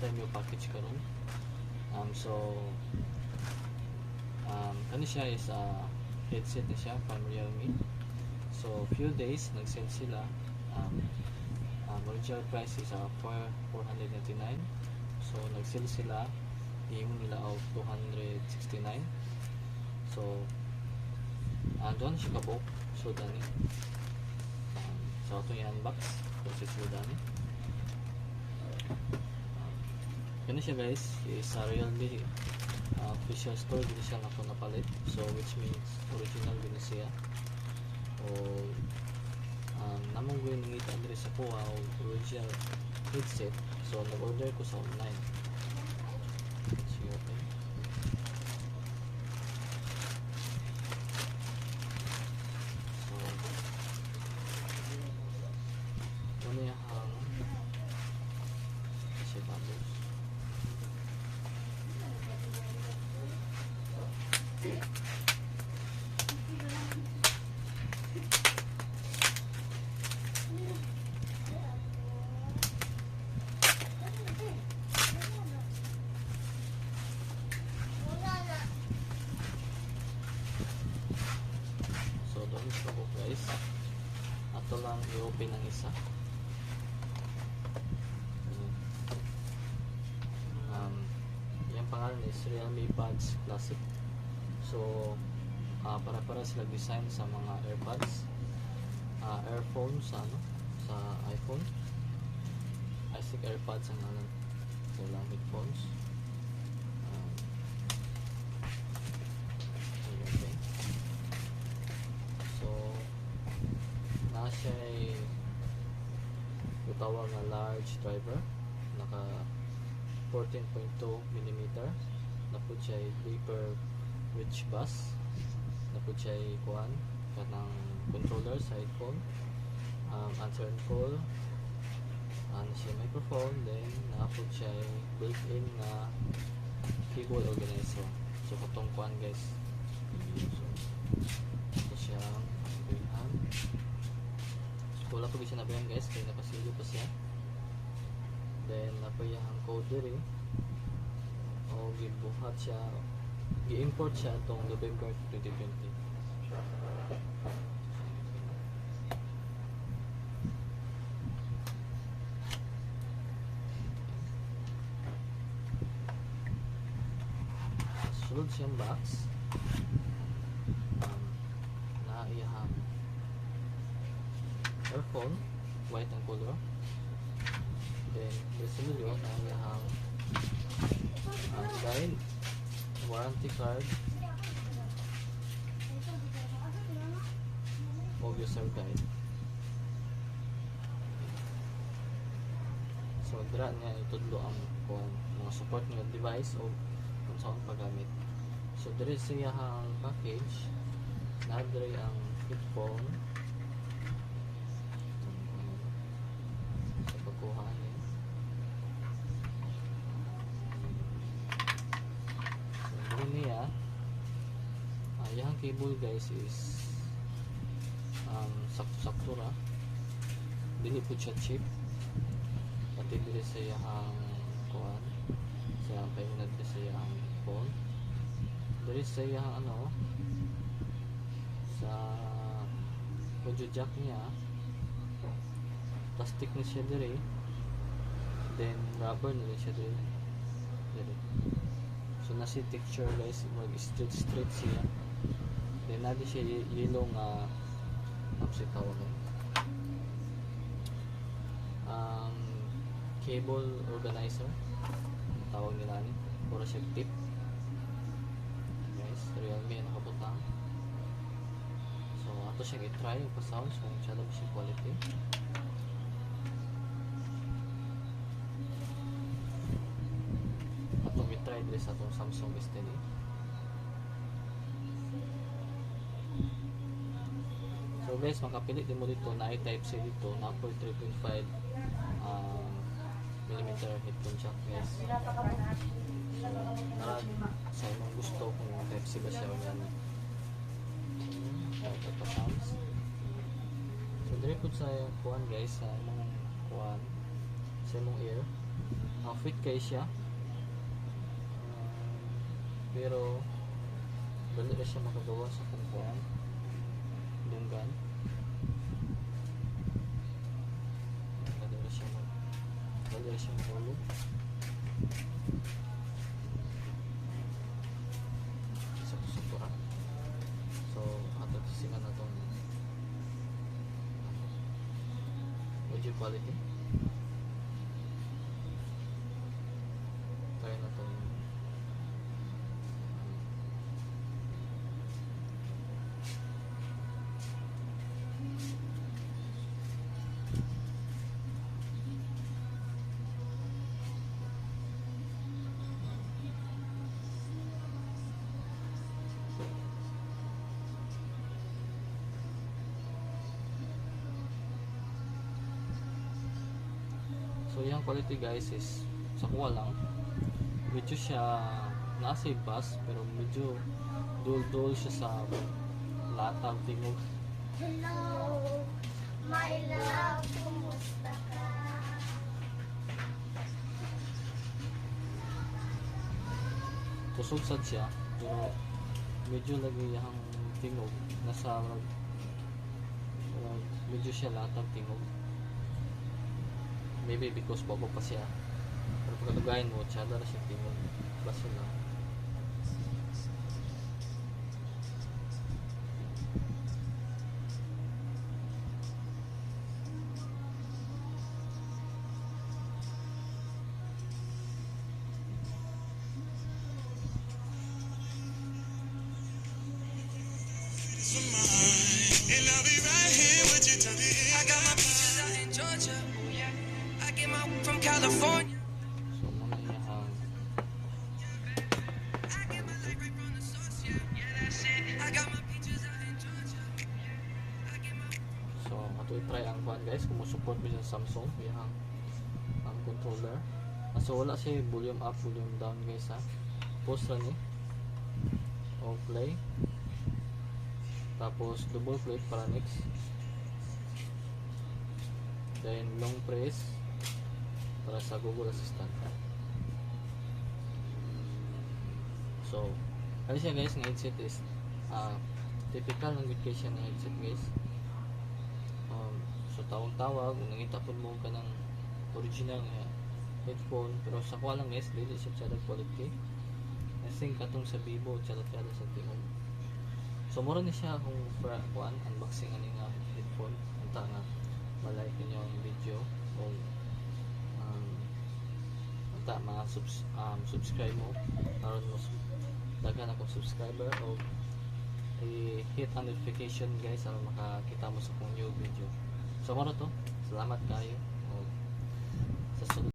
Natay new package karon. So kani siya is headset na siya from Realme. So few days nag-send sila. Original price is 4 499. So nag-sale sila, himo nila og 269. So doon siya kabuok. So dani. So ato i-unbox kung si dani. Kani siya, guys, is sa Realme official store dili siya nako napalit. So which means original din siya. O namong gawin nangita diri sa kuha og original headset. So nag-order ko sa online. Let's see, open. So ano yung hang siya bubbles. So doon siya ko, guys. Ato lang i-open ang isa. Ayan. Yung pangalan is Realme Buds Classic. So para-para sila design sa mga AirPods, earphone sa ano, sa iPhone. I think AirPods ang ngalan sa ilang headphones. Ayun, okay. So na siya ay tawag nga large driver, naka 14.2 mm na po siya ay deeper rich bass na po siya ay kuan kanang controller sa headphone, answer and call, ano siya, microphone, then naa po siya ay built-in nga keyboard organizer. So katong kuan, guys, so ito siyang abrihan. So wala pa siya nabrihan, guys, kaya nakasilo pa siya. Then napoy ang code diri o gibuhat siya, gi-import siya atong November 2020. Sulod siyang box, na iyahang earphone, white ang color. Then sa milyo na iyahang guide, warranty card o user guide. So dira niya itudlo ang kuan, mga support nga device o kung saan paggamit. So diri sa iyahang package na diri ang headphone sa pagkuha niya. So diri niya iyahang cable, guys, is sakto-sakto ra, dili po siya cheap. Pati diri sa iyahang kuan, sa iyahang paingon diri sa iyahang headphone, diri sa iyahang ano, sa audio jack niya, plastic na siya diri, then rubber na rin siya diri diri. So nasi texture, guys, mag straight straight siya. Then naa siya yellow nga ano siya tawag eh? Cable organizer tawag nila ni, puro siya tip, guys. Realme ang nakabutang. So ato siyang i-try yung pa-sounds kung siya ba siya quality. Atong i-try diri sa atong Samsung S10. So guys, makapili din mo dito na type C dito na 3.5 millimeter headphone jack, guys. So na sa imong gusto kung type C ba siya o yan. Ito pa sounds. So dire pud sa kuan, guys, sa imong kuan, sa imong ear. Fit kay siya. Pero dali ra siya makagawa sa kung kuan dunggan. Dali ra siya mahulog. Sakto-sakto ra. So ato tisingan na tong audio quality. Try na tong So yung quality, guys, is sa kuha lang medyo siya nasa bass, pero medyo dul-dul siya sa latag tingog. Hello, my love, kumusta ka? Kusog sad siya, pero medyo lagi yang tingog nasa medyo siya latag tingog, maybe because bago pa siya, pero pagkadugayan mo, tsada ra siya tingog, basta lang. And I'll be right here with you till the end. I got my peaches out in Georgia. Ooh, yeah. I get my from California. So mao na iyang I get my light right from the source, yeah. Yeah, that's it. I got my peaches out in Georgia. Yeah. I get my So ato i-try ang kuan, guys, kung mo-support mo sa Samsung iyang ang controller. So wala siya volume up, volume down, guys, ha. Pause ra ni o play, tapos double click para next, then long press para sa Google Assistant. So ano siya, guys, ng headset is typical ng good siya ng headset, guys. So tawag-tawag kung nangita pud mo ka ng original nga headphone, pero sa kuha lang, guys, dili siya tsada quality. I think katong sa Vivo tsada tsada sa tingog. So mura ni siya kung kuan unboxing ani nga headphone. Unta nga ma-like ninyo ang video o unta mga subscribe mo aron mo daghan akong subscriber o i-hit ang notification, guys, aron makakita mo sa akong new video. So mao to, salamat kayo o sa sunod.